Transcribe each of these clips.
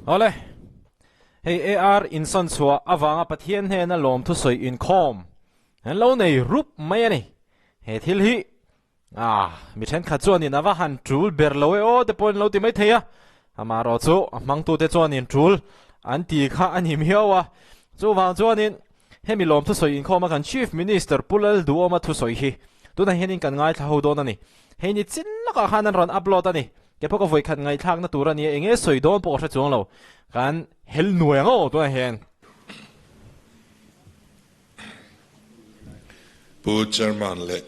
Awle, hei AR insawn chhuah avanga Pathian hnena lawmthu sawi inkhawm an lo nei rup mai a ni. He thil hi ah mi thenkhat chuanin a va han tul ber lo e aw te pawhin an lo ti mai thei a, amaherawh chu a hmangtute chuanin tul an ti kha a ni miau a. Chuvang chuanin hemi lawmthu sawi inkhawma kan Chief Minister Pu Lalduhawma thusawi hi tunah hianin kan ngaithla ho dawn a ni. Hei ni chin lawkah khan an rawn upload a ni. Ke pawh ka vawikhat ngaihthlakna tur a nia, eng nge sawi dawn pawh ka hre chuang lo. Kan hel nuai ang aw tunah hian. Pu Chairman leh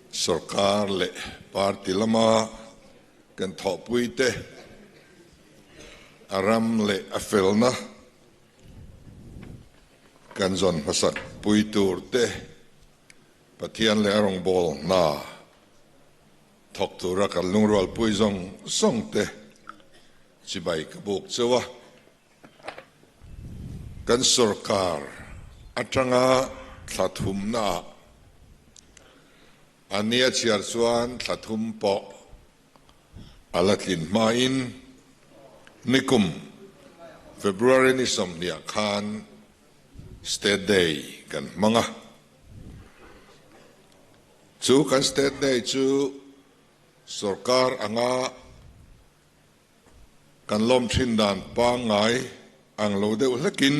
Sorkar leh Party lama kan thawhpuite a ram leh a felna kan zawn hmasak pui tur te, Pathian leh a rawngbâwl hna thawk tura kan lungrualpui zawng zawng te chibai ka buk cheu a. Kan sorkar atanga thla thumnaah a nia chhiar chuan thla thum pawh a la tlin hmain nikum February ni sawmhniah khan State Day kan hmang a. Chu kan State Day chu sorkar anga kan lawm thin dan pangngai ang lo deuh hlekin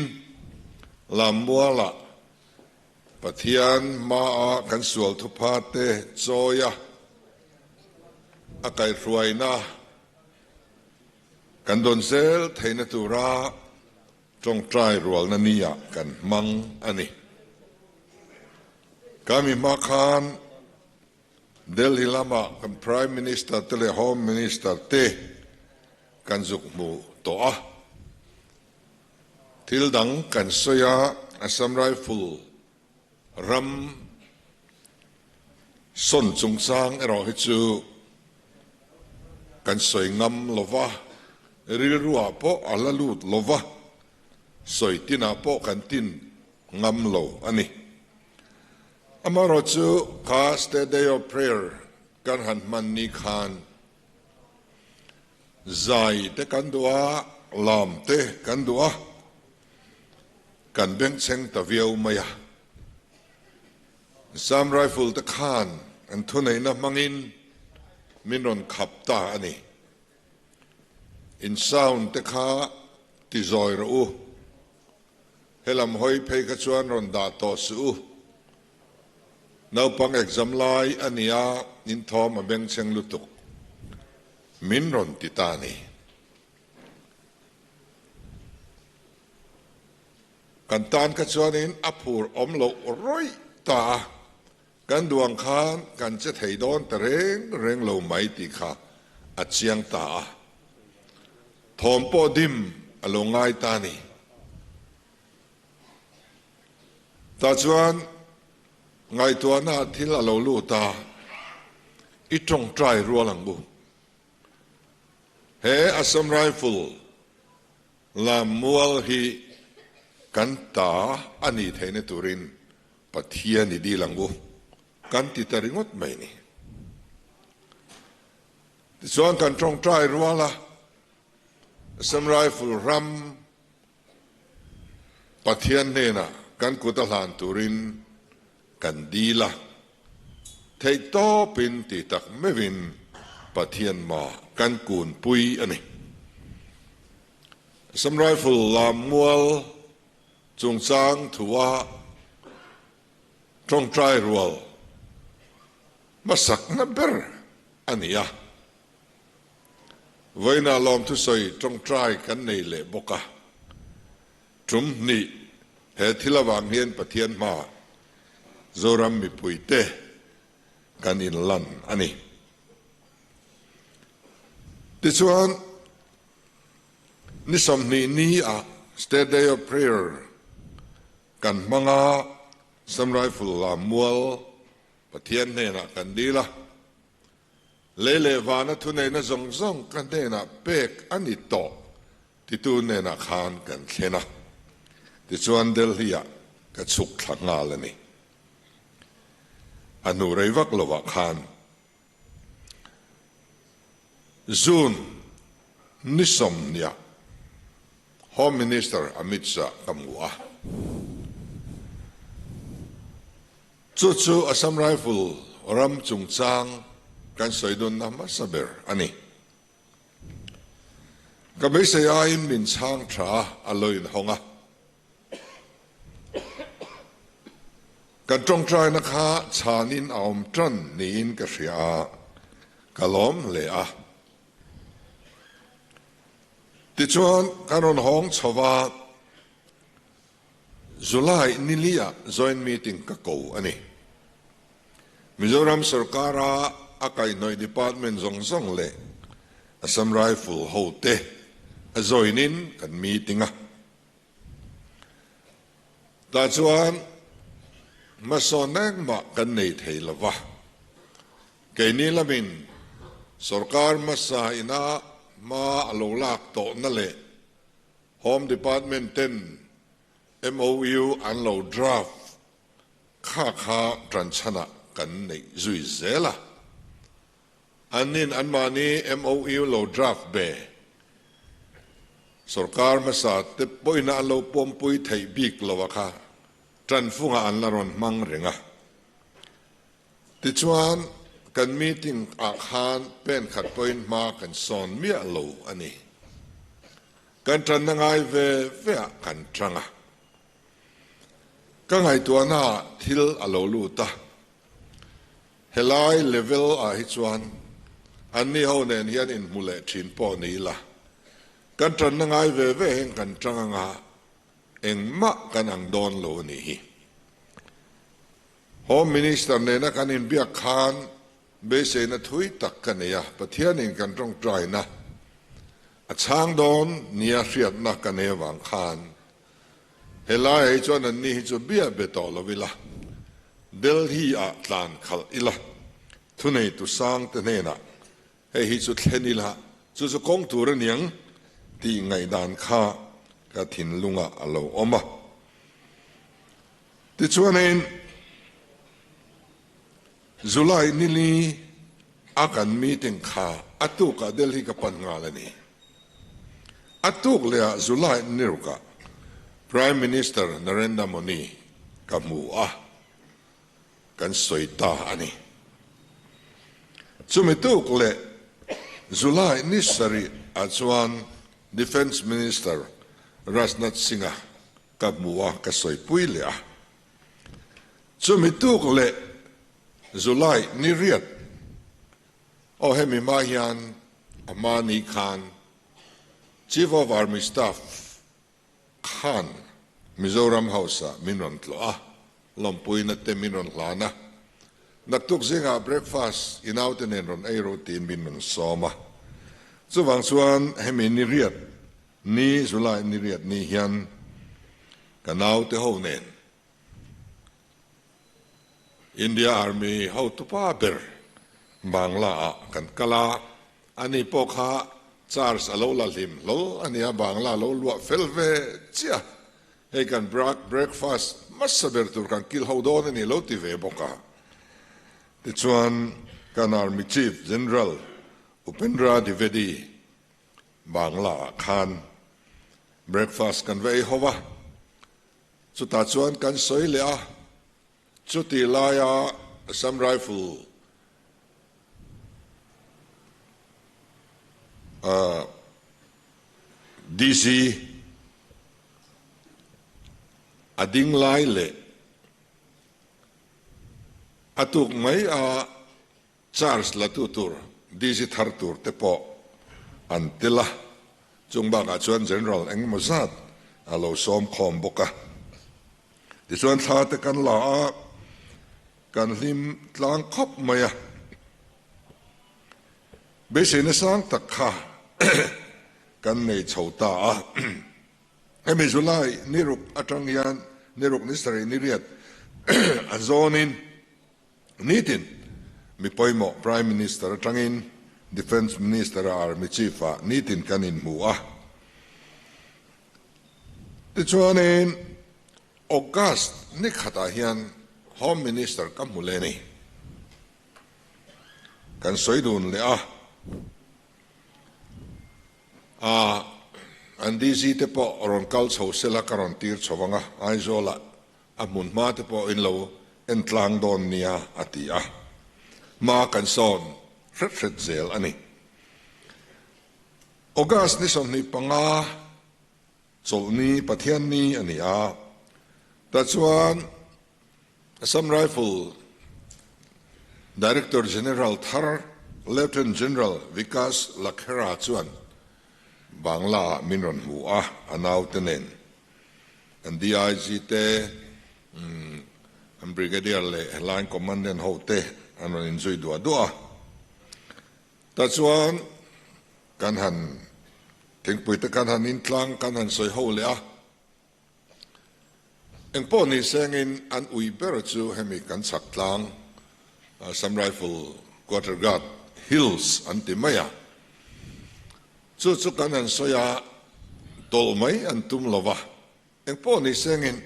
Lammualah Pathian hmaa kan sual thupha te chawi a, a kaihhruaina kan dawn zel theihna tura Tawngtai rualna ni ah kan hmang a ni. Ka mi hma khan Delhi lamah kan Prime Minister te leh Home Minister te kan zuk hmu tawh a. Thil dang kan sawi a, Assam Rifle ram sawn chungchang erawh hi chu kan sawi ngam lo va, rilruah pawh a la lut lo va, sawi tinah pawh kan tin ngam lo a ni. Amaherawh chu kha State Day of Prayer kan han hman ni khan zai te kan duh a, lam te kan duh a, Kan bengchheng ta viau mai a. Assam Rifle te khan an thuneihna hmangin min rawn khap ta a ni. In sound te kha ti zawi rawh u. Helam hawi phei kha chuan rawn dah tawh suh u. Naupang exam lai a nia in thawm a bengchheng lutuk min rawn ti ta a ni. Kan tan kha chuanin a phur awm loh rawih ta a, kan duang khan kan che thei dawn ta reng reng lo mai tih kha a chiang ta a. Thawm pawh dim a lo ngai ta a ni. Tah chuan ngaihtuahna thil a lo lut a, i tawngtai rual ang u. He Assam Rifle lam mual hi kan ta a nih theihna turin Pathian i dil ang u kan ti ta ringawt mai ni. Tichuan kan tawngtai rual a, Assam Rifle ram Pathian hnenah kan kut a hlan turin kan dil a, theihtawpin ti tak meuhin Pathian ma kan kunpui a ni. Assam Rifle lammual chungchang thua tawngtai rual hmasakna ber a ni a. Vawiinah lawmthusawi tawngtai kan nei leh bawk a. Tum hnih he thil avang hian Pathian hmaah Zoram mipuite kan inlan a ni. Tichuan, ni 20 ni ah State Day of Prayer kan hmang a, Assam Rifle lammual Pathian hnenah kan dil a. Lei leh vana thuneihna zawng zawng ka hnenah pek a ni tawh titu hnenah khan kan thlen a, tichuan Delhi-ah ka chhuk thla nghal a ni. A hnu rei vak lovah khan June. Ni 20ah Home Minister Amit Shah ka hmu a. Chu chu Assam Rifle ram chungchang kan sawi dunna hmasa ber a ni. Ka beisei aiin min chhang tha a lo inhawng a. Kan tawngtaina kha chhanin a awm tan niin ka hria a, ka lawm hle a. Tichuan kan rawn hawng chho va, July niliah joint meeting ka ko a ni. Mizoram sorkara a kaihhnawih department zawng zawng leh Assam Rifle hote a join in kan meeting a. Tah chuan hmasawn engmah kan nei thei lo va, keini lamin sorkar hmasa ina hma a lo lak tawhna leh Home Department ten MOU an lo draft kha kha tanchhanah kan neih zui zel a. Annin anmahni MOU lo draft ve. Sorkar hmasa te pawhin an lo pawmpui theih bik lo a kha tanfungah an la rawn hmang reng a. Tichuan, kan meeting ah khan pen khat pawhin hma kan sawn miah lo a ni. Kan tanna ngai ve ve ah kan tang a. Ka ngaihtuahna ah thil a lo lut a. Helai level ah hi chuan anni ho nen hian inhmu leh thin pawh ni ila, kan tanna ngai ve ve heng kan tang anga engmah kan ang dawn lo a nih hi. Home Minister nena kan inbiak khan beiseina thui tak ka nei a, Pathianin kan tawngtaina a chhang dawn nia hriatna ka nei avang khan Helaiah hi chuan anni hi chu bia be tawh lo ila, Delhi ah tlan khalh ila, thuneitu sang te hnenah hei hi chu thlen ila, chu chu kawng tur a niang tih ngaihdan kha ka thinlungah a lo awm a. Tichuanin July nili a kan meeting kha a tukah Delhi ka pan nghal a ni. A tuk lehah July nirukah Prime Minister Narendra Modi ka hmu a, kan sawi ta a ni. Chumi tuk leh July ni sarih ah chuan Defence Minister Rajnath Singh-a ka hmu a, ka sawipui leh a. Chumi tuk leh July ni riat Aw hemi hma hian a hma ni khan Chief of Army Staff khan Mizoram House ah min rawn tlawh a, lawmpuina te min rawn hlan a, naktuk zingah breakfast i naute nen rawn ei rawh tiin min rawn sawm a. Chuvang chuan hemi ni riat ni July ni riat ni hian ka naute ho nen India Army hotupa ber Bangla ah kan kal a, ani pawh kha charge a lo la hlim hlawl a nia, Bangla a lo luah fel ve chiah, hei kan breakfast hmasa ber tur kan kil ho dawn a ni lo ti ve bawk a. Tichuan kan Army Chief General Upendra Dwivedi Bangla ah khan breakfast kan va ei ho va, Chutah chuan kan sawi leh a, chutih laia Assam Rifle DC a ding lai leh a tuk mai a Charge la tu tur DC thar tur te pawh an tel a, chung bakah chuan General engemaw zat a lo sawm khawm bawk a. Tichuan thla te kan la a, kan hlim tlang khawp mai a. Beiseina sang tak kha kan nei chho ta a. Hemi July ni ruk atang hian ni ruk ni sarih ni riat a zawnin, Nitin, mi pawimawh Prime Minister atangin Defence Minister a Army Chief ah nitin kan inhmu a. Tichuanin August ni khatah hian Home Minister ka hmu leh a ni. Kan sawi dun leh a. A, an DG te pawh rawn kal chho sela ka rawn tir chho ang a, Aizawlah a hmun hma te pawh in lo en tlang dawn nia a ti a. Hma kan sawn hret hret zel a ni. August ni 25 Chawlhni Pathianni a ni a, tah chuan Assam Rifle Director General thar Lieutenant General Vikas Lakhera chuan Bangla ah min rawn hmu a, a naute nen an DIG te, an Brigadier leh Line Commandant ho te an rawn inzui duah duah a. Tah chuan kan han thingpui te kan han intlang kan han sawi ho leh a, engpawh ni sengin an ui ber chu hemi kan chhak tlang Assam Rifle Quarter Guard Hills an ti mai a, chu chu kan han sawi a, tawlh mai an tum lo va, engpawh ni sengin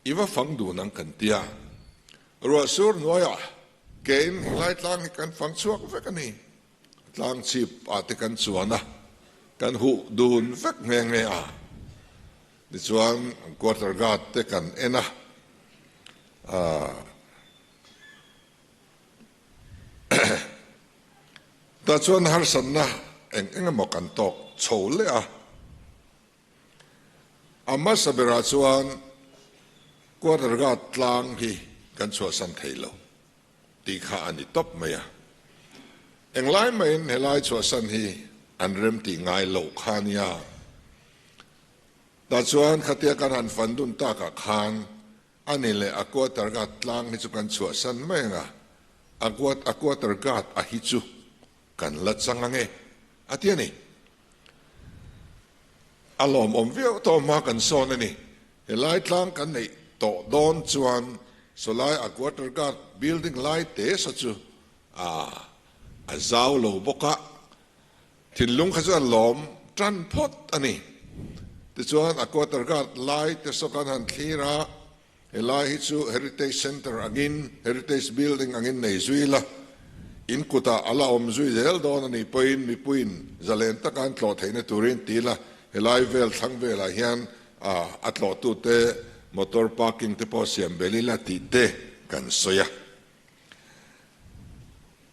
i va fang dun ang kan tia. Ruah sur hnuaiah kein helai tlang hi kan fang chhuak vek a ni. Tlang chhip ah te kan chuan a, kan huh dun vek nghe nghe a. Tichuan quarter guard te kan en a, tah chuan harsatna eng eng emaw kan tawk chho leh a. A hmasa berah chuan quarter guard tlang hi kan chhuahsan thei lo tih kha a ni tawp mai a. Englai maiin helai chhuahsan hi an rem tih ngai loh kha a nia. Tah chuan khatia kan han fan dun takah khan a ni leh a quarter guard tlang hi chu kan chhuahsan mai ang a, a quarter guard a hi chu kan la chang ang e a ti a ni. A lawmawm viau tawh hma kan sawn a ni. Helai tlang kan neih tawh dawn chuan sawlai a quarter guard building lai te saw chu a a zau lo bawk a, thinlung kha chu a lawm tan phawt a ni. Tichuan a quarter guard lai te saw kan han thlir a, Helai hi chu Heritage Centre angin, Heritage Building angin nei zui la, in kutah a la awm zui zel dawn a nih pawhin mipuiin zalen taka an tlawh theihna turin ti ila, helai vel thlang velah hian a tlawhtute motor parking te pawh siam bel ila tih te kan sawi a.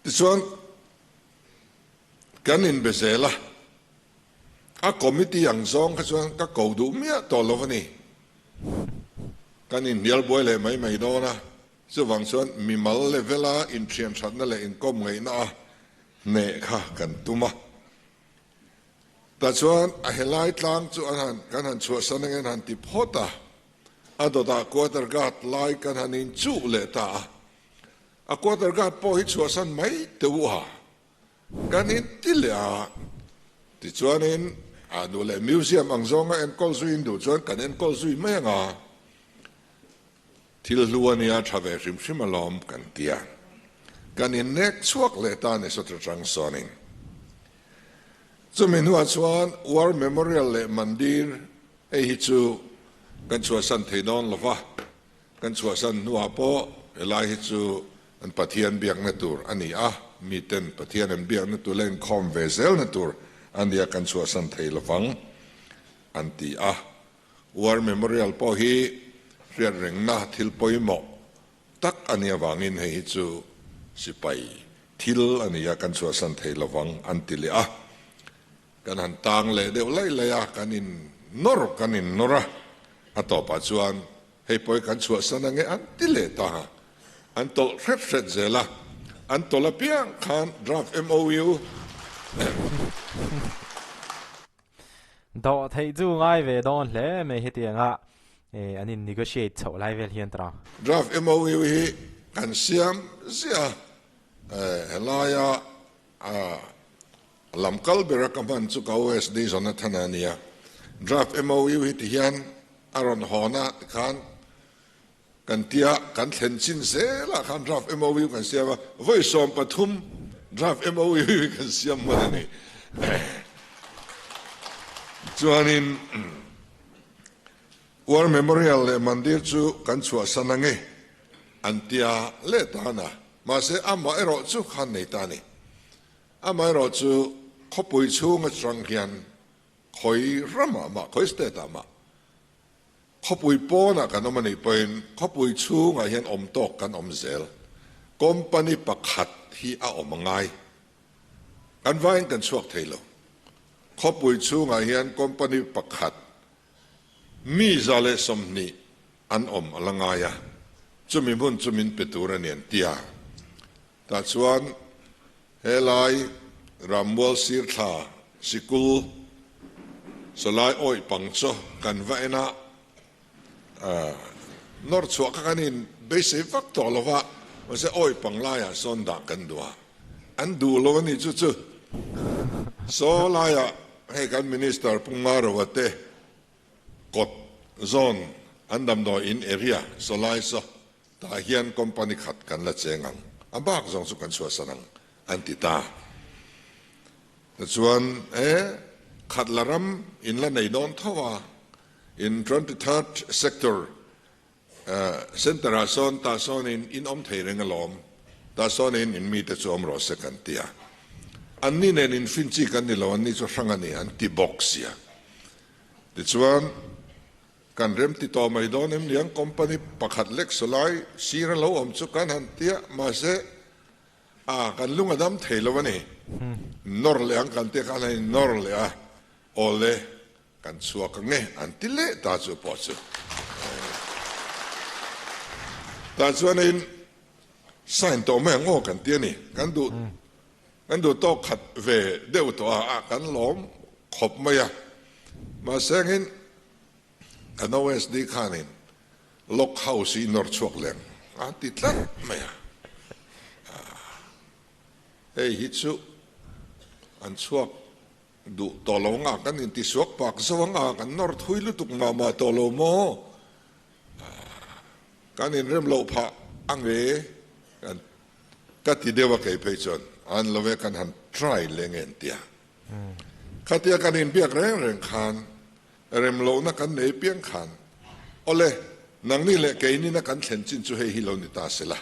Tichuan, kan inbe zel a, a committee ang zawng kha chuan ka ko duh miah tawh lo a ni. Kan inhnial buai leh mai mai dawn a, chuvang chuan mimal level-a inthian thatna leh inkawm ngaihna a hneh kha kan tum a. Tah chuan a helai tlang chu an han kan han chhuahsan angin an han ti phawt a, a dawtah quarter guard lai kan han inchuh leh ta a. A quarter guard pawh hi chhuahsan mai teh u a. Kan inti leh a, tichuanin a nu leh museum ang zawnga enkawl zuiin duh chuan kan enkawl zui mai ang a, thil hlu a nia tha ve hrim hrim alawm kan ti a, kan innek chhuak leh ta a ni sawt atang sawnin. Chumi hnuah chuan War Memorial leh Mandir hei hi chu kan chhuahsan thei dawn lo va, Kan chhuahsan hnuah pawh helai hi chu an Pathian biakna tur a ni a, miten Pathian an biakna tur leh inkhawm ve zelna tur a nia kan chhuahsan thei lovang an ti a. War Memorial pawh hi hriatrengna thil pawimawh tak a nih avangin hei hi chu sipai thil a ni a, kan chhuahsan thei lovang an ti leh a. Kan han tang leh deuh laih laih a, kan in nawr kan in nawr a, a tawpah chuan Hei pawh hi kan chhuahsan ange an ti leh ta a, an tawlh hret hret zel a, an tawlh apiang khan draft MOU. Dawh theih chu ngai ve dawn hle mai hetianga an in negotiate chhoh lai vel hian tawh. Draft MOU hi kan siam ziah a, helaia lam kal bera ka hman chu ka OSD Jonathan a nia. Draft MOU hi ti hian a rawn hawn a tikhan kan tia kan thlen chin zelah khan draft MOU kan siam a, vawi 13 draft MOU hi kan siam hman a ni. Chuanin War Memorial leh Mandir chu kan chhuahsan ange an tia leh tan a, mahse amah erawh chu khan nei ta a ni. Amaherawh chu khawpui chhung atang hian. Khawi ramah mah, khawi state ah mah, khawpui pawnah kan awm a nih pawhin khawpui chhungah hian awm tawk kan awm zel. Company pakhat hi a awm a ngai. Kan vaiin kan chhuak thei lo. Khawpui chhungah hian company pakhat mi 120 an awm a la ngai a, chumi hmun chu min pe tur a ni an ti a. Tah chuan helai Rammual Sirthla sikul sawlai awih pang chu kan va en a, nawr chhuah kha kan in beisei vak tawh lo va, mahse awih pang laiah sawn dah kan duh a, an duh lo a ni chu chu. Saw laiah hei kan Minister Pu Ngaroa te kawt zawn an damdawi in area sawlai saw Tah hian company khat kan la cheng ang, a bak zawng chu kan chhuahsan ang, an ti ta. Tichuan, e, khat la ram in la nei dawn tho a, in 23rd sector centre ah sawn tah sawnin in awm thei reng alawm, tah sawnin in mite chu awm rawh se kan ti a. Anni nen in fin chi kan ni lo, anni chu hrang a ni, an ti bawk sia. Tichuan, Kan rem ti tawh mai dawn em niang company pakhat lek sawlai sir a lo awm chu kan han tia mahse a kan lung a dam thei lo a ni. Nawr leh ang kan tia khan a in nawr leh a awle kan chhuak ang e an ti leh ta chu pawh chu tah chuanin sign tawh mai ang aw kan ti a ni kan duh kan duh tawk khat ve deuh tawh a a kan lawm khawp mai a mahse angin Kan OSD khanin Lock House hi nawr chhuak leng a ti tlat mai a. Hei hi chu an chhuak duh tawh lo anga kan intisuak pak zo anga kan nawr thui lutuk mah mah tawh lo maw? Kan inrem loh phah ange kan ka ti deuh a kei phei chuan an lo e kan han try leng en tia. Khatia kan inbiak reng reng khan Rem lohna kan nei piang khan, Awle, nangni leh keinina kan thlen chin chu hei hi lo ni ta se la.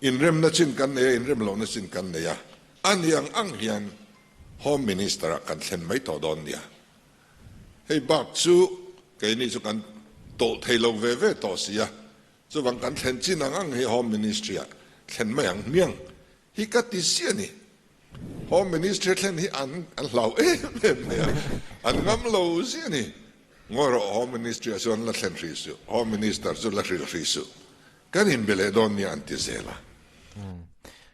Inremna chin kan nei a, inrem lohna chin kan nei a, a ni ang ang hian Home Minister-ah kan thlen mai tawh dawn nia. Hei bak chu keini chu kan tawlh thei lo ve ve tawh si a, chuvang kan thlen chin ang ang hi Home Ministry-ah thlen mai ang hmiang hi ka ti si a ni. Home Ministry thlen hi an an hlau em em mai a, an ngam lo ziah a ni. Ngawi rawh, Home Ministry ah chuan la thlen hrih suh, Home Minister chu la hrilh hrih suh. Kan inbe leh dawn nia an ti zel a.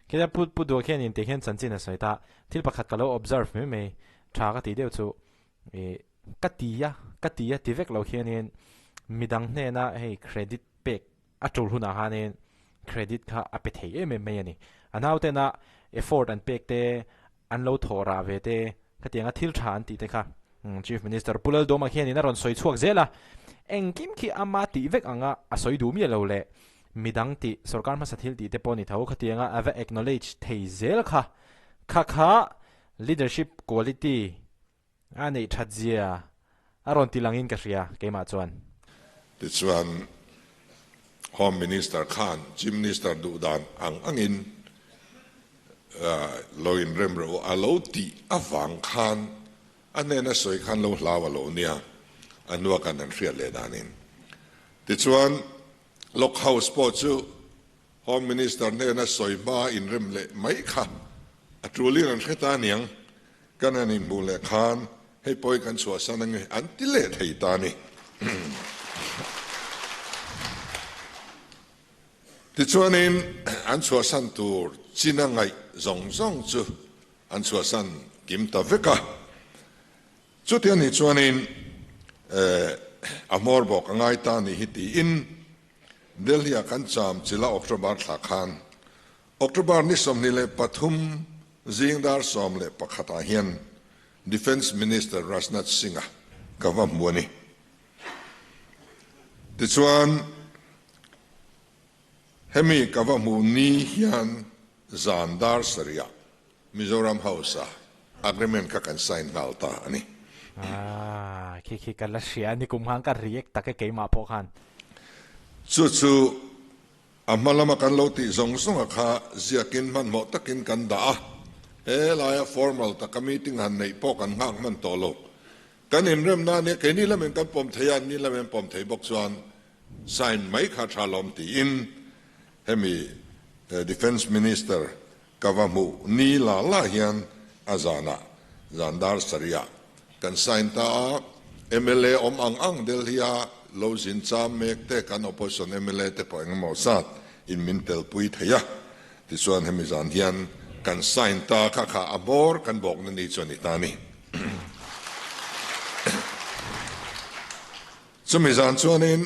Khila Pu Pu Duh khian intih hian chanchin a sawi ta. Thil pakhat ka lo observe mai mai tha ka tih deuh chu ih ka ti a, ka ti a ti vek lo khianin midang hnena hei credit pek A tul hunah khanin credit kha a pe thei em em mai a ni. A nautena effort an pek te, an lo thawh rah ve te, khatianga thil tha an tih te kha Chief Minister Pu Laldawma khianin a rawn sawi chhuak zel a. Engkim khi ama tih vek anga a sawi duh miah lo leh midang tih, sorkar hmasa thil tih te pawh ni tho khatianga a va acknowledge thei zel kha. Kha kha leadership quality A neih that zia a rawn ti langin ka hria keimah chuan. Tichuan, Home Minister khan Chief Minister duh dan ang angin lo inrem rawh u a lo tih avang khan a hnena sawi khan lo hlau a lo nia, a hnua kan han hriat leh danin. Tichuan, Lock House pawh chu Home Minister hnena sawi hma inrem leh mai kha a tulin an hre ta aniang, kan han inhmuh leh khan hei pawh hi kan chhuahsan ange an ti leh thei ta a ni. Tichuanin an chhuahsan tur china ngaih zawng zawng chu an chhuahsan kim ta vek a. Chuti anih chuanin a hmawr bawk a ngai ta anih hi tiin Delhi-ah kan cham chila October thla khan October ni 23 zing dar 11 ah hian Defence Minister Rajnath Singh-a ka va hmu a ni. Tichuan, hemi ka va hmu ni hian zan dar sarih ah Mizoram House-a agreement kha kan sign nghal ta a ni. Aaa, khi khi ka la hria a ni kum khan ka react tak e keimah pawh khan. Chu chu a hma lama kan lo tih zawng zawnga kha ziakin hmanhmawh takin kan dah a, he laia formal taka meeting han neih pawh kan nghak hman tawh lo. Kan inremna ania keini lamin kan pawm thei a, anni lamin an pawm thei bawk chuan sign mai kha tha lawm tiin hemi Defence Minister ka va hmuh ni la la hian a zanah zan dar sarihah kan sign ta a, mla awm ang ang Delhi-a lo zin cham mek te kan opposition mla te pawh engemaw zat in min telpui thei a, tichuan hemi zan hian kan sign ta kha kha a hmawr kan bawkna ni chu a ni ta a ni. Chumi zan chuanin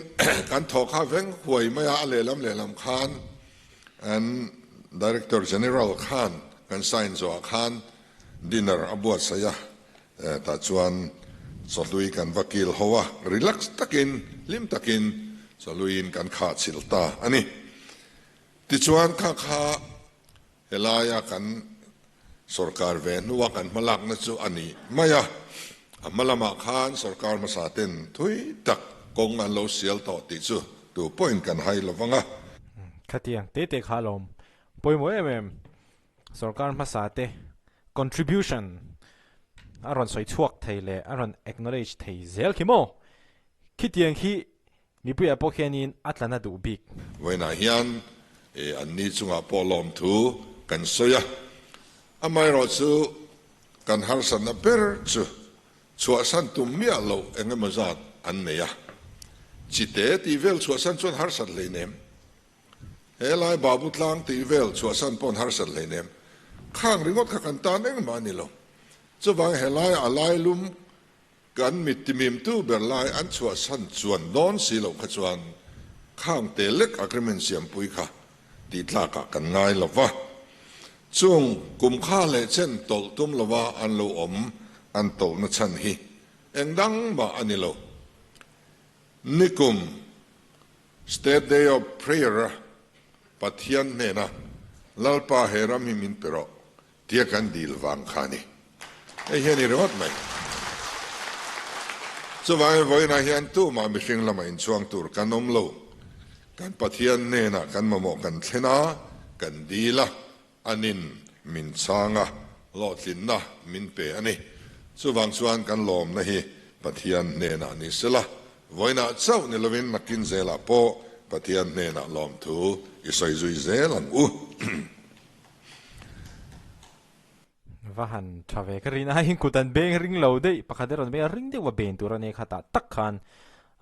kan thaw kha veng huai mai a, a lehlam lehlam khan an Director General khan kan sign zawhah khan dinner a buatsaih a, tah chuan chawhlui kan va kil ho a, relax takin hlim takin chawhluiin kan khah chhilh ta a ni. Tichuan kha kha Helaia kan sorkar ve hnua kan hmalakna chu a ni mai a, a hma lamah khan sorkar hmasa ten thui tak kawng an lo sial tawh tih chu tu pawhin kan hai lo vang a. Khatiang te te kha alawm pawimawh em em sorkar hmasa te contribution a rawn sawi chhuak thei leh a rawn acknowledge thei zel khi maw? Khitiang khi Mipuiah pawh khianin a tla na duh bik. Vawiinah hian anni chungah pawh lawmthu kan sawi a, amaherawhchu kan harsatna ber chu chhuahsan tum miah loh eng emaw zat an nei a, chite tih vel chhuahsan chuan harsat hleinem, helai Babu tlang tih vel chhuahsan paw'n harsat hleinem, khang ringawt kha kan tan engmah a ni lo. Chuvang helai a lailum Kan mittimimtu ber lai an chhuahsan chuan dawn si loh kha chuan khang te lek agreement siampui kha tih tlakah kan ngai lo va. Chung kum kha leh chen tawlh tum lova an lo awm an tawlhna chhan hi eng dang mah a ni lo. Nikum State Day of Prayer-a Pathian hnena Lalpa he ram hi min pe rawh Tia kan dil vang kha a ni. Hei hi a ni ringawt mai. Chuvangin vawiinah hian tumah mihring lamah inchhuang tur kan awm lo. Kan Pathian hnenah kan mamawh kan thlen a, kan dil a, anin min chhang a, hlawhtlinna min pe a ni. Chuvang chuan kan lawmna hi Pathian hnenah ni sela, vawiinah chauh ni lovin nakin zelah pawh Pathian hnenah lawmthu i sawi zui zel ang u. Va han tha ve ka rin aiin kut an beng ring lo daih pakhat erawh an beng a ring deuh va ben tur a nia khatah tak khan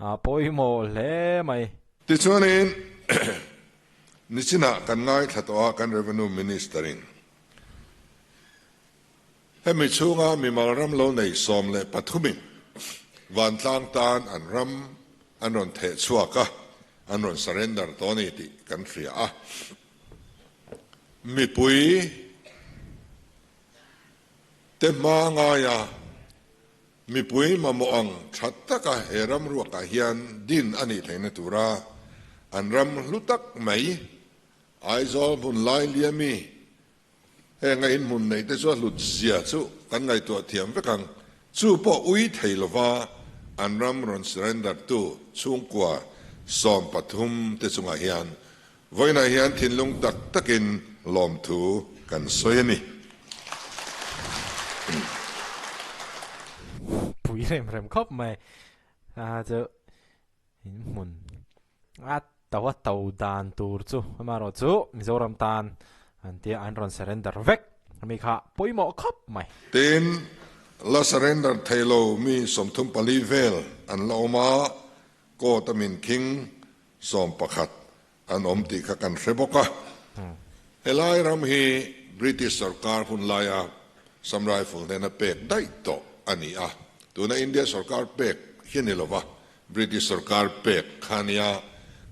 a pawimawh hle mai. Tichuanin nichinah kan ngaithla tawh a kan Revenue Minister in hemi chhunga mimal ram lo nei 13 in vantlang tan an ram an rawn theh chhuak a an rawn surrender tawh a ni tih kan hria a. Mipui te hma ngaia mipui mamawh ang tha taka he ram ruakah hian din a nih theihna tura an ram hlu tak mai Aizawl hmun lai liami heng a inhmun neih te chu a hlut zia chu kan ngaihtuah thiam vek ang. Chu pawh ui thei lova an ram rawn surrender tu chhungkua 13 te chungah hian Vawiinah hian thinlung tak takin lawmthu kan sawi a ni. Pui rem rem khawp mai a chu in hmun a to a to dan tur chu amaherawh chu Mizoram tan an tia an rawn surrender vek ami kha pawimawh khawp mai. Tin, la surrender thei lo mi 34 vel an la awm a, court a min khing 11 an awm tih kha kan hre bawk a. Helai ram hi British sorkar hun laia Assam Rifle hnena pek daih tawh a ni a. Tuna India sorkar pek hi a ni lova, British sorkar pek kha a nia.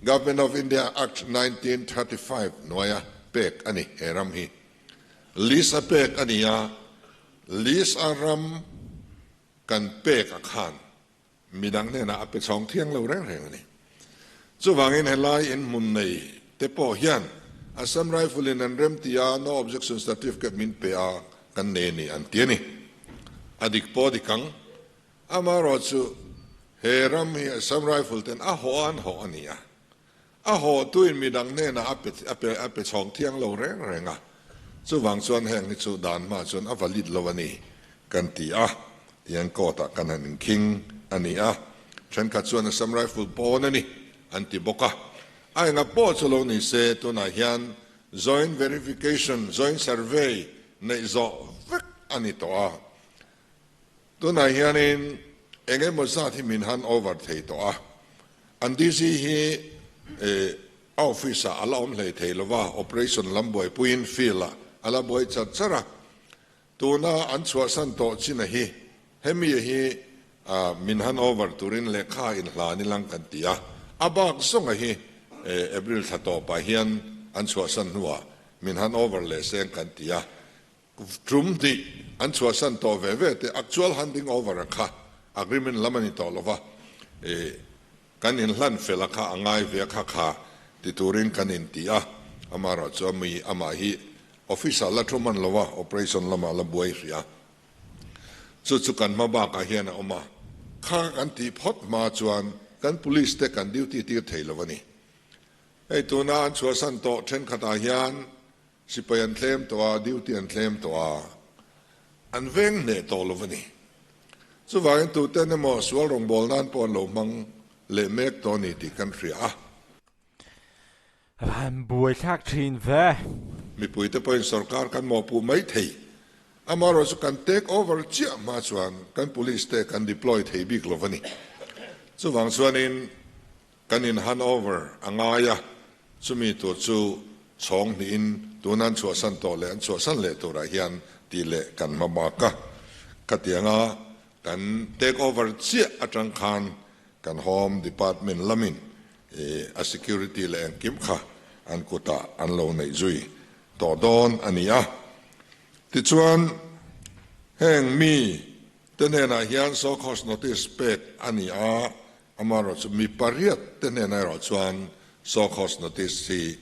Government of India Act 1935 hnuaia pek a ni he ram hi. Lease a pek a ni a, lease a ram kan pek a khan Midang hnenah a pe chhawng thiang lo reng reng a ni. Chuvangin helai inhmun nei te pawh hian Assam Rifle in an rem ti a, no objection certificate min pe a kan nei a ni an ti a ni. A dik pawh a dik ang. Amaherawhchu he ram hi Assam Rifle ten a hawh a an hawh a ni a. A hawhtuin midang hnenah a pe a pe a pe chhawng thiang lo reng reng a, chuvang chuan heng hi chu dan hma chuan a valid lo a ni kan ti a. Tiang court-ah kan han inkhing a ni a, thenkhat chuan Assam Rifle pawn a ni an ti bawk a. A enga pawh chu lo ni se, tunah hian joint verification, joint survey neih zawh vek a ni tawh a. Tunah hianin eng emaw zat hi min han over thei tawh a, an DC hi a office-ah a la awm hlei thei lo va, operation lam buaipuiin field-ah a la buai char char a. Tuna an chhuahsan tawh china hi hemi hi min han over turin lehkha inhlan ilang kan ti a, a bak zawnga hi April thla tawpah hian an chhuahsan hnuah min han over leh seng kan ti a, tum hnih an chhuahsan tawh ve ve te actual handing over a kha agreement lam a ni tawh lova, kan inhlan fel a kha a ngai ve a kha kha ti turin kan inti a, amaherawh chu ami amah hi office ah la thu hman lo a, operation lamah la buai hria. Chu chu kan hma bakah hian a awm a, kha kan tih phawt hma chuan kan police te kan duty tir thei lo a ni. Hei tuna an chhuahsan tawh thenkhatah hian sipai an tlem tawh a, duty an tlem tawh a, an veng hneh tawh lo a ni. Chuvangin tuten emaw sual rawngbâwl nân pawh an lo hmang leh mek tawh a ni tih kan hria a. Han buaithlak thin ve. Mipuite pawhin sorkar kan mawhpuh mai thei. Amaherawhchu chu kan take over chiah hma chuan kan police te kan deploy thei bik lo a ni. Chuvang chuanin Kan in hand over a ngai a, chumi tur chu chhawng hnihin tuna an chhuahsan tawh leh an chhuahsan leh turah hian tih leh kan hma bak a. Khatianga kan take over chiah atang khan kan Home Department lamin a security leh engkim kha an kutah an lo neih zui tawh dawn a ni a. Tichuan heng mi te hnenah hian show cause notice pek a ni a, Amaherawhchu mi pariat te hnenah erawh chuan show cause notice hi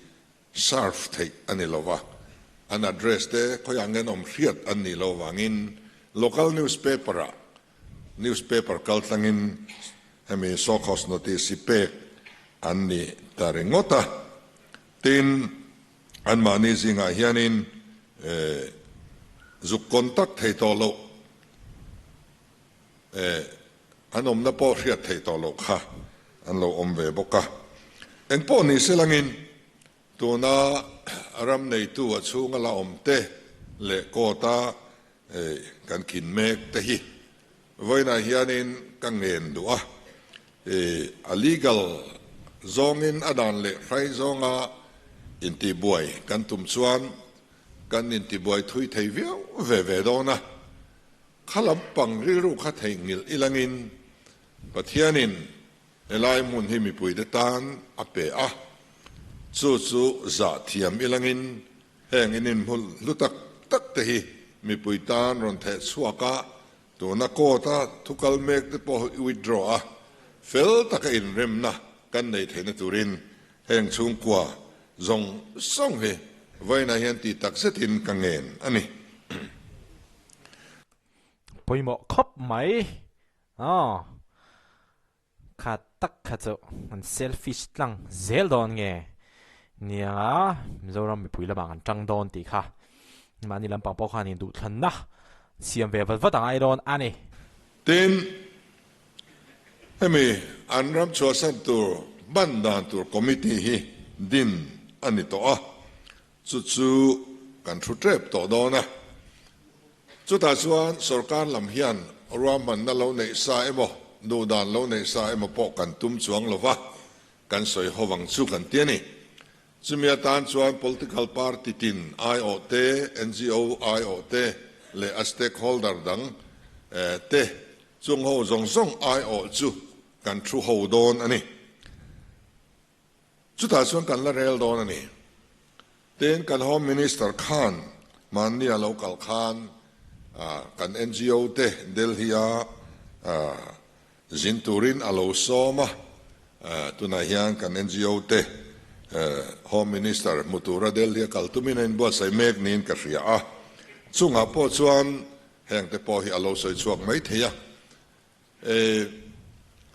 serve theih a ni lova, an address te khawiah nge an awm hriat an nih loh vangin local newspaper ah newspaper kal tlangin hemi show cause notice hi pek an ni ta ringawt a. Tin, anmahni zingah hianin zuk contact thei tawh loh An awmna pawh hriat theih tawh loh kha an lo awm ve bawk a. Engpawh ni se langin tuna ram neitu a chhunga la awm te leh court a kan khin mek te hi vawiinah hianin ka ngen duh a. A legal zawngin a dan leh hrai zawnga intihbuai kan tum chuan kan intibuai thui thei viau ve ve dawn a. Kha lampang rilru kha theihnghilh ilangin Pathianin helai hmun hi mipuite tan a pe a, chu chu zah thiam ilangin heng in inhmul hlu tak tak te hi mipui tan rawn theh chhuak a, tuna court a thu kal mek te pawh hi withdraw a, fel taka inremna kan nei theihna turin heng chhungkua zawng zawng hi vawiinah hian tih tak zetin ka ngen a ni. Pawimawh khawp mai aw. Kha tak kha chu an selfish tlang zel dawn nge nia Mizoram mipui lamah kan tang dawn tih kha mahni lampang pawh khan induhthlanna siam ve vat vat a ngai dawn a ni. Tin, hemi an ram chhuahsan tur hman dan tur committee hi din a ni tawh a, Chu chu kan thu tep tawh dawn a. Chutah chuan sorkar lam hian ruahmanna lo neih sa emaw, duhdan lo neih sa emaw pawh kan tum chuang lo va, kan sawi ho vang chu kan ti a ni. Chumi atan chuan political party tin aiawh te, NGO aiawh te leh a stakeholder dang te chung ho zawng zawng aiawh chu kan thu ho dawn a ni. Chutah chuan kan la rel dawn a ni. Tin, kan Home Minister khan mahni a lo kal khan kan NGO te Delhi-a zin turin a lo sawm a, tunah hian kan NGO te Home Minister hmu tura Delhi-a kal tumin a inbuatsaih mek niin ka hria a. Chungah pawh chuan hengte pawh hi a lo sawi chhuak mai thei a.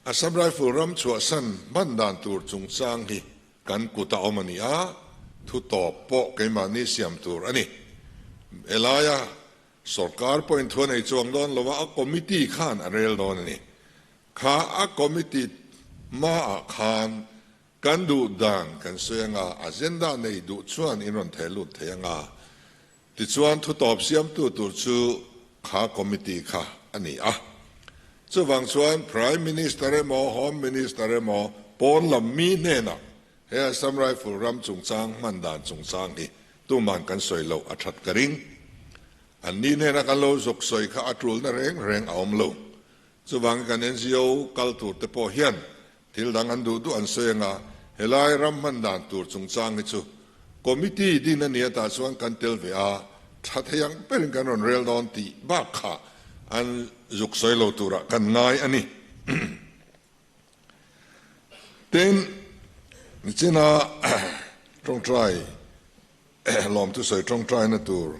Assam Rifle ram chhuahsan hman dan tur chungchang hi kan kut a awm a ni a, thu tawp pawh keimahni siam tur a ni. Helaia. Sorkar pawhin thu a nei chuang dawn lo a, a committee khan a rel dawn a ni. Kha a committee hmaah khan kan duh dan kan sawi anga, agenda nei duh chuan in rawn theh lut thei anga, tichuan thu tawp siamtu tur chu kha committee kha a ni a. Chuvang chuan Prime Minister emaw Home Minister emaw pawn lam mi hnenah He Assam Rifle ram chungchang hman dan chungchang hi tuman kan sawi loh a that ka ring. An ni hnena kan lo zuk sawi kha a tulna reng reng a awm lo. Chuvangin kan NGO kal tur te pawh hian thil dang an duh duh an sawi anga helai ram hman dan tur chungchang hi chu Committee din a ni atah chuan kan tel ve a, tha thei ang berin kan rawn rel dawn tih bak kha an zuk sawi lo turah kan ngai a ni. Tin, nichina tawngtai lawmthu sawi tawngtaina tur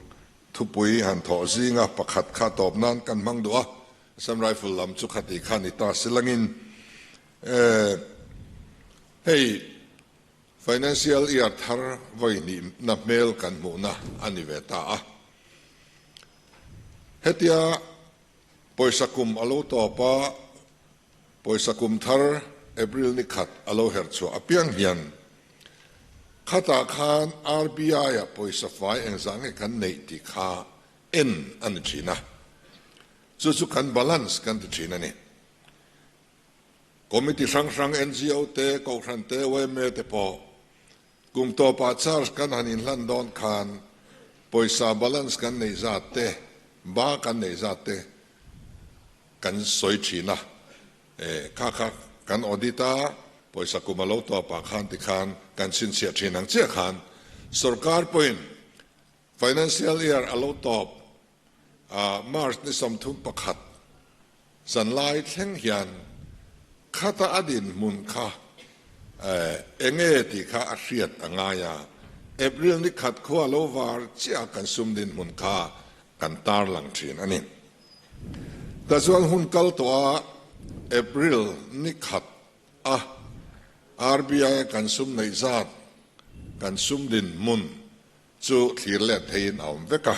thupui han thawh zinga pakhat kha tawp nan kan hmang duh a, Assam Rifle lam chu khati kha ni ta silangin hei Financial Year thar vawi hnihna hmel kan hmuhna a ni ve ta a. Hetia pawisa kum a lo tawp a, Pawisa kum thar April ni khat a lo herh chhuah apiang hian khatah khan RBI-ah pawisa fai engzah nge kan neih tih kha en a ni thin a, chu chu kan balance kan ti thin a ni. Committee hrang hrang NGO te, Kohhran te, yma te pawh kum tawpah charge kan han inhlan dawn khan pawisa balance kan neih zat te, ba kan neih zat te Kan sawi thin a, e, kha kha kan audit a, pawisa kum a lo tawp ah khan tikhan kan chhinchhiah thin ang chiah khan sorkar pawhin financial year a lo tawp a, March ni 31 zanlai thleng hian khata a dinhmun kha e, enge tih kha a hriat a ngai a, April ni khat khua lo var chiah kan sum dinhmun kha kan tarlang thin a ni. Ta chuan hun kal tawh a April ni khat a RBI a kan sum neih zat, kan sum dinhmun chu thlir let theiin a awm vek a,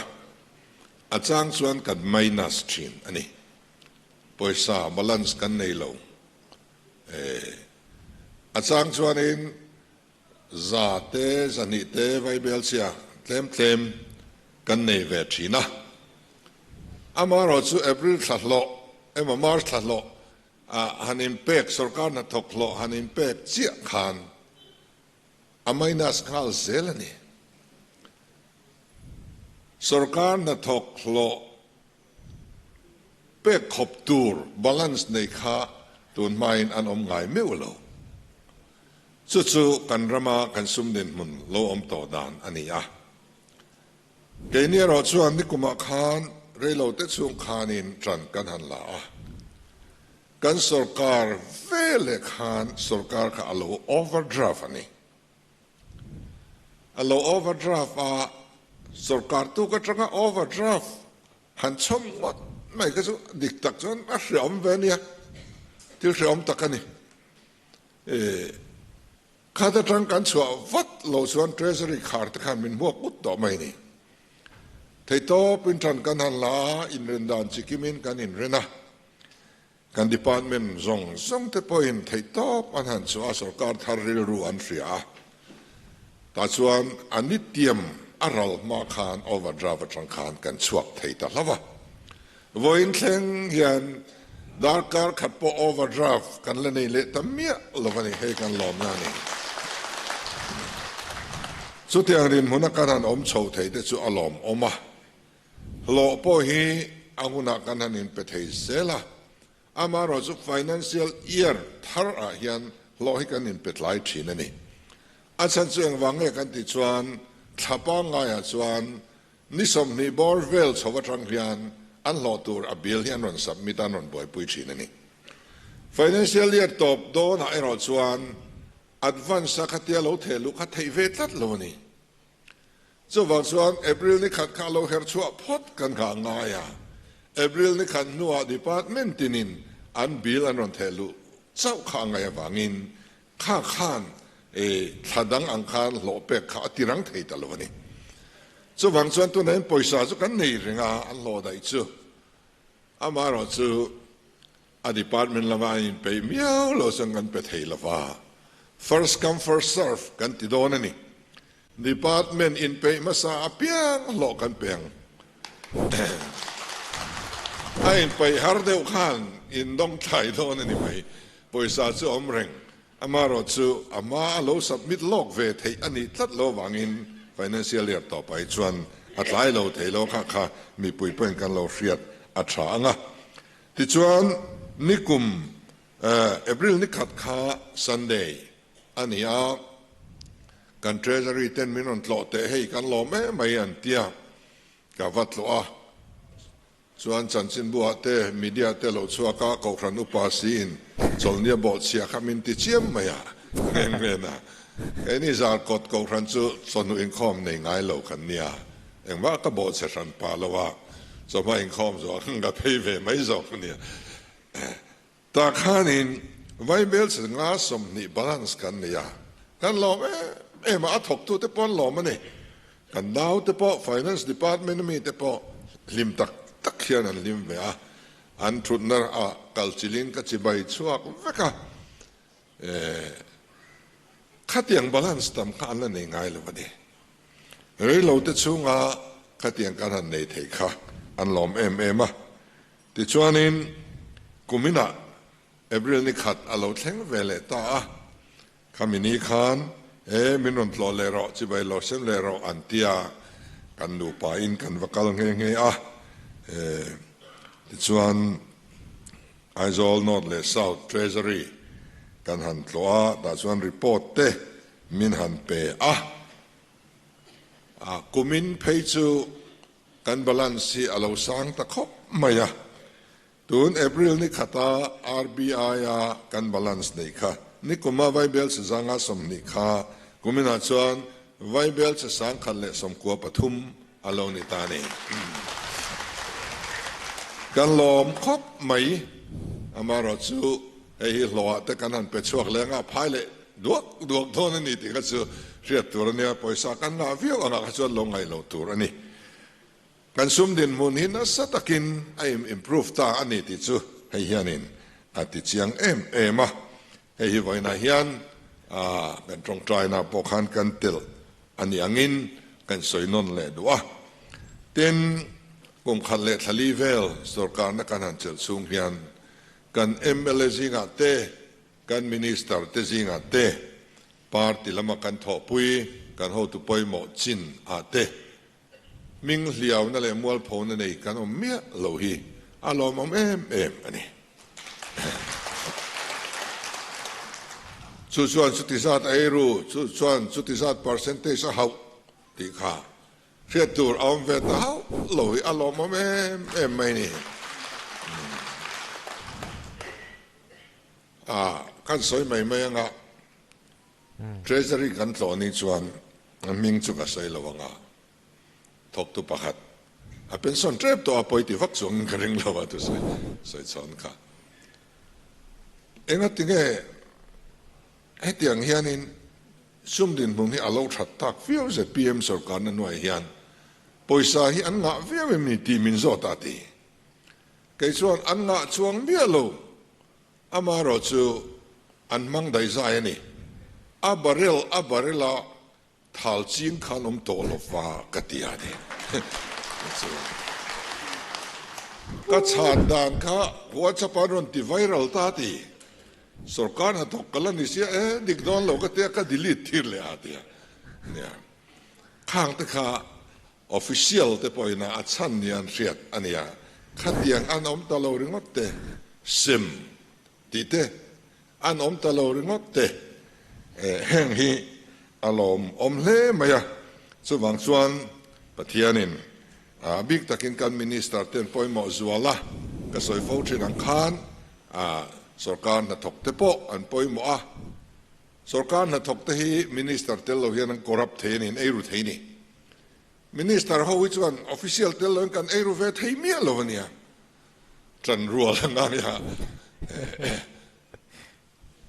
a chang chuan kan minus thin a ni. Pawisa balance kan nei lo. A chang chuanin 100 te, 200 te vaibel chhia tlem tlem kan nei ve thin a. Amaherawh chu April thla hlawh emaw March thla hlawh ah han inpek, sorkar hnathawk hlawh han inpek chiah khan a minus nghal zel a ni. Sorkar hnathawk hlawh Pek khawp tur balance nei kha tun hmain an awm ngai meuh lo. Chu chu kan rama kan sum dinhmun lo awm tawh dan a ni a. Keini erawh chuan nikumah khan reilote chhung khanin ṭan kan han la a. Kan sorkar veleh khan sorkar kha a lo overdraft a ni. A lo overdraft a, sorkar tuk atanga overdraft han chhawm ngawt mai kha chu dik tak chuan a hreawm ve ania, thil hreawm tak a ni. Khat atang kan chhuah vat lo chuan treasury khar te khan min hmuak ut tawh mai a ni. Theihtawpin tan kan han la a, inren dan chikimin kan inren a. Kan department zawng zawng te pawhin theihtawp an han chhuah a, sorkar thar rilru an hria a, tah chuan a nitiam a ral hma khan overdraft atang khan kan chhuak thei ta hlauh a. Vawiin thleng hian darkar khat pawh overdraft kan la nei leh ta miah lo a ni, hei kan lawmna a ni. Chutiang dinhmuna kan han awm chho thei te chu a lawmawm a. Hlawh pawh hi a hunah kan han inpe thei zel a, amaherawh chu financial year thar ah hian hlawh hi kan inpe tlai thin a ni. A chhan chu engvang nge kan tih chuan thla pangngaiah chuan ni 20 bawr vel chho atang hian an hlawh tur a bill hi an rawn submit a, an rawn buaipui thin a ni. Financial year tawp dawnah erawh chuan advance a khatia lo theh luh kha theih ve tlat lo a ni. Chuvang chuan April ni khat kha lo her chhuah phawt kan nghah ngai a, April ni khat hnuah department tinin an bill an rawn theh luh chauh kha a ngaih avangin kha khan thla dang ang khan hlawh pek kha a ti rang thei ta lo a ni. Chuvang chuan tunah hian pawisa chu kan nei reng a, an hlawh daih chu. Amaherawhchu a department lama an inpeih miau lo chuan kan pe thei lo va, first come first serve kan ti dawn a ni. Department inpeih hmasa apiang hlawh kan pe ang. A inpeih har deuh khan indawng thlai dawn a ni mai. Pawisa chu a awm reng. Amaherawhchu a hma a lo submit lawk ve theih a nih tlat lo vangin financial year tawpah hi chuan a tlai lo thei lo kha kha mipui pawhin kan lo hriat a tha ang a. Tichuan nikum April nikhat kha Sunday a ni a, kan Treasury ten min rawn tlawh teh hei kan lawm em mai an tia ka va tlawh a. Chuan chanchinbuah te, media te lo chhuak a, Kohhran upa siin chawlhnia bawhchhia kha min ti chiam mai a, nghe nghe na. Keini Zarkawt Kohhran chu chawhnu inkhawm nei ngai lo kan nia, engmah ka bawhchhe hran pah lo a, chawhma inkhawm zawh khan ka phei ve mai zawk a nia. Tah khanin Vaibel chi nga 20 balance kan nei a, kan lawm em em a, a thawktute pawh an lawm a ni. Kan naute pawh Finance Department ami te pawh hlim tak tak hian an hlim ve a, an thutna ah kal chilhin ka chibai chhuak vek a, eh khatiang balance tam kha an la nei ngai lo a ni. Reilote chhunga khatiang kan han nei thei kha an lawm em em a. Tichuanin, kuminah April ni khat a lo thleng ve leh ta a, khami ni khan, E, min rawn tlawh leh rawh, chibai lo sem leh rawh an ti a, kan nupain kan va kal nghe nghe a. E, tichuan, Aizawl North leh South Treasury kan han tlawh a, tah chuan report te min han pe a. A, kumin phei chu Kan balance hi a lo sang ta khawp mai a, tun April ni khata RBI-a kan balance neih kha nikuma Vaibel che zanga 20 kha kuminah chuan Vaibel che 113 a lo ni ta a ni. Kan lawm khawp mai, amaherawhchu hei hi hlawhah te kan han pe chhuak leng a, phai leh duak duak dawn a ni tih kha chu hriat tur a nia, pawisa kan ngah viau angah kha chuan lo ngaih loh tur a ni. Kan sum dinhmun hi nasa takin a im improve ta a ni tih chu hei hianin a ti chiang em em a, hei hi vawiinah hian kan tawngtaina pawh khan kan telh a ni angin kan sawi nawn leh duh a. Tin, kum khat leh thla li vel sorkarna kan han chelh chhung hian kan mla zingah te, Kan Minister te zingah te, party lama kan thawhpui, kan hotu pawimawh chin ah te, hming hliauna leh mualphona nei kan awm miah lo hi a lawmawm em em a ni. Chu chuan chuti zat a eiru, chu chuan chuti zat percentage a hauh tih kha Hriat tur a awm ve ta hauh lo hi a lawmawm em em mai ni. A, kan sawi mai mai anga Treasury kan tlawh ni chuan a hming chu ka sawi lo anga thawktu pakhat a pension tep tawh a pawi ti vak chuangin ka ring lo a tu sawi sawi chhawn kha. Engatinge hetiang hianin Sum dinhmun hi a lo that tak viau zpm sorkarna hnuai hian pawisa hi an ngah viau em ni tih min zawt a ti. Kei chuan an ngah chuang miah lo, amaherawh chu an hmang daihzai a ni. A barrel a barrel a thal ching khan awm tawh lo va ka ti a ni. Ka chhan dan kha WhatsApp ah an rawn ti viral ta a ti. Sorkar hnathawk ka la ni sia e, dik dawn lo ka tia ka delete thir leh a tia. Nia. Khang te kha official te pawhin a chhan nia an hriat a nia. Khatiang an awm ta lo ringawt te, sem tih te an awm ta lo ringawt te, heng hi a lawm awm hle mai a. Chuvang chuan Pathianin a bik takin kan minister ten pawimawh zual a, ka sawi fo thin ang khan A sorkar hnathawk te pawh an pawimawh a, sorkar hnathawk te hi minister tel lo hian an corrupt thei a ni, an eiru thei a ni. Minister ho hi chuan official tel lo in kan eiru ve thei miah lo a nia, ṭan rual a ngai a.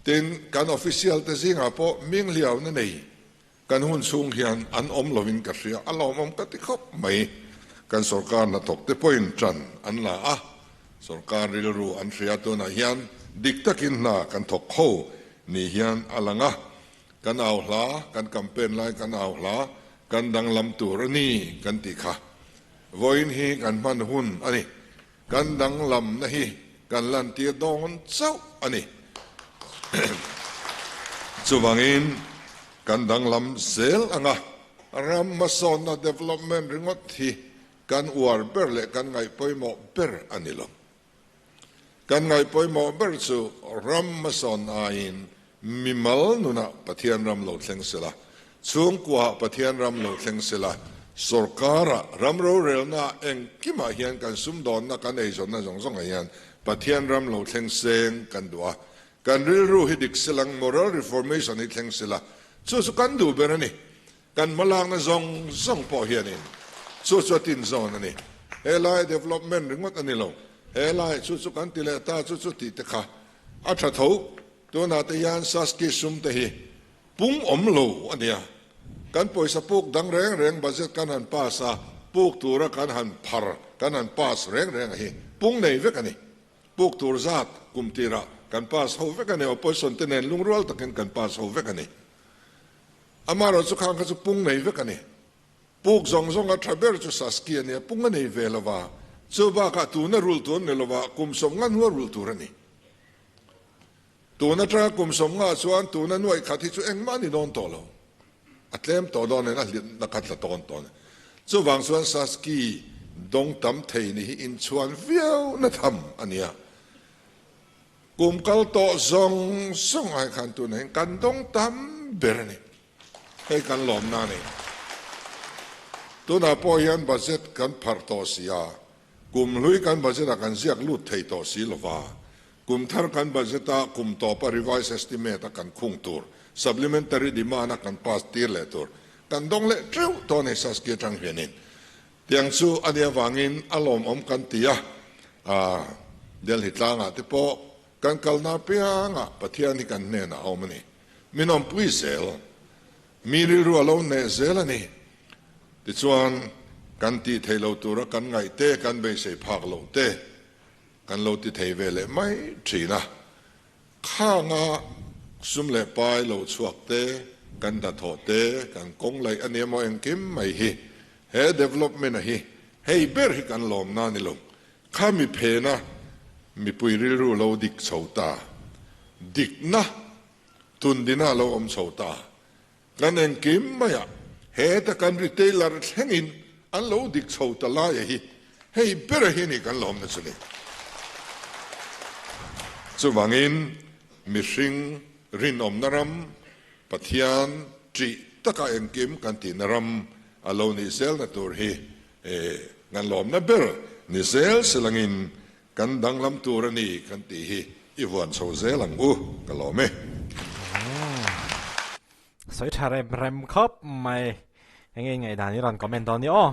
Tin, kan official te zingah pawh minghliauna nei. Kan hun chhung hian an awm lovin ka hria, a lawmawm ka ti khawp mai. Kan sorkar hnathawk te pawhin ṭan an la a, sorkar rilru an hria tunah hian dik takin hna kan thawk ho ni hian a lang a. Kan au hla, kan campaign lai kan au hla, kan danglam tur a ni kan tih kha. Vawiin hi kan hman hun a ni. Kan danglamna hi kan lantir dawn chauh a ni. Chuvangin kan danglam zel anga ram hmasawnna, development, ringawt hi kan uar ber leh kan ngaihpawimawh ber a ni lo. Kan ngaihpawimawh ber chu ram hmasawn aiin mimal nunah Pathian ram lo thleng sela, chhungkuaah Pathian ram lo thleng sela, sawrkarah ram rorelnaah engkimah hian kan sumdawnna kan eizawnna zawng zawngah hian Pathian ram lo thleng seng kan duh a. Kan rilru hi dik selang moral reformation hi thleng sela, chu chu kan duh ber a ni. Kan hmalakna zawng zawng pawh hianin chu chu a tin zawn a ni. Helai development ringawt a ni lo. Helai chu chu kan ti leh ta chu chu tih te kha a tha tho. Tunah te hian Saski sum te hi pung awm lo a nia. Kan pawisa puk dang reng reng budget kan han pass a, puk tura kan han phar, kan han pass reng reng a hi pung nei vek a ni. Puk tur zat kum tirah kan pass ho vek a ni. Opposition te nen lungrual takin kan pass ho vek a ni. Amaherawh chu khang kha chu pung nei vek a ni. Puk zawng zawnga tha ber chu Saski a nia, pung a nei ve lo va, chu bakah tuna rul tur a ni lo va, kum sawmnga hnua rul tur a ni. Tun atanga kum sawmnga chuan tuna nuaih khat hi chu engmah a ni dawn tawh lo. A tlem tawh dawn nen a hlitna kha tla tawn tawh a ni. Chuvang chuan Saski dawng tam thei ni hi inchhuan viau na tham a nia. Kum kal tawh zawng zawng ai khan tunah hian kan dawng tam ber a ni. Hei kan lawmna a ni. Tunah pawh hian budget kan pharh tawh si a, kum hlui kan budget ah kan ziak lut thei tawh si lo va, kum thar kan budget a kum tawpa revised estimate a kan khung tur, supplementary demand a kan pass tir leh tur kan dawng leh teuh tawh a ni Saski atang hianin. Tiang chu a nih avangin a lawmawm kan ti a, Delhi tlangah te pawh kan kalna apiangah Pathian hi kan hnenah a awm a ni. Min awmpui zel, mi rilru a lo neh zel a ni. Tichuan, kan tih theih lo tura kan ngaih te, kan beisei phak loh te kan lo ti thei ve leh mai thin a. Khanga sum leh pai lo chhuak te, kan hnathawh te, kan kawng laih a nia maw engkim mai hi, he development a hi hei ber hi kan lawmna a ni lo. Kha mi phena mipui rilru lo dik chho ta, dikna tundina lo awm chho ta, kan engkim maiah heta kan retailer thlengin an lo dik chho ta laia hi hei bera hi a ni kan lawmna chu ni. Chuvangin mihring rinawmna ram, Pathian ṭih taka engkim kan tihna ram a lo nih zelna tur hi kan lawmna ber ni zel silangin Kan danglam tur a ni kan tih hi i vuan chho zel ang u, ka lawm e. Sawi tha rem rem khawp mai. Enge i ngaihdan i rawn comment dawn ni aw.